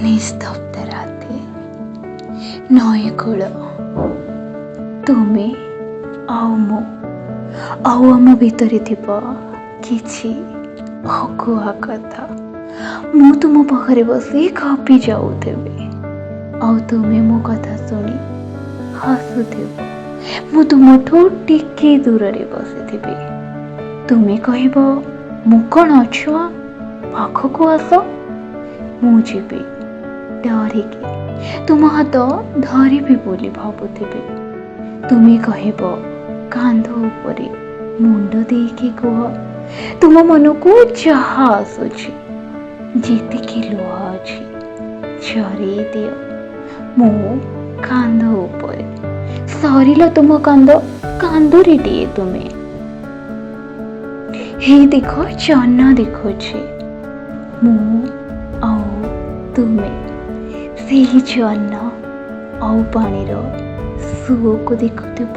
ନିସ୍ତବ୍ଧ ରାତି, ନଈକୂଳ, ତୁମେ ଆଉ ମୁଁ ଆଉ ଆମ ଭିତରେ ଥିବା କିଛି ଅକୁହା କଥା। ମୁଁ ତୁମ ପାଖରେ ବସି ଗପି ଯାଉଥିବି ଆଉ ତୁମେ ମୋ କଥା ଶୁଣି ହସୁଥିବ। ମୁଁ ତୁମଠୁ ଟିକେ ଦୂରରେ ବସିଥିବି। ତୁମେ କହିବ, ମୁଁ କ'ଣ ଅଛୁଆଁ? ପାଖକୁ ଆସ। ମୁଁ ଯିବି ଡରିକି, ତୁମ ହାତ ଧରିବି ବୋଲି ଭାବୁଥିବି। ତୁମେ କହିବ, କାନ୍ଧ ଉପରେ ମୁଣ୍ଡ ଦେଇକି କୁହ ତୁମ ମନକୁ ଯାହା ଆସୁଛି। ଯେତିକି ଲୁହ ଅଛି ଝରେଇ ଦିଅ ମୋ କାନ୍ଧ ଉପରେ। ସରିଲ ତୁମ କାନ୍ଦ, କାନ୍ଦୁରିଟିଏ ତୁମେ। ହେଇ ଦେଖ, ଜହ୍ନ ଦେଖୁଛି। ମୁଁ ଆଉ ତୁମେ ସେଇ ଜହ୍ନ ଆଉ ପାଣିର ସୁଅକୁ ଦେଖୁଥିବ।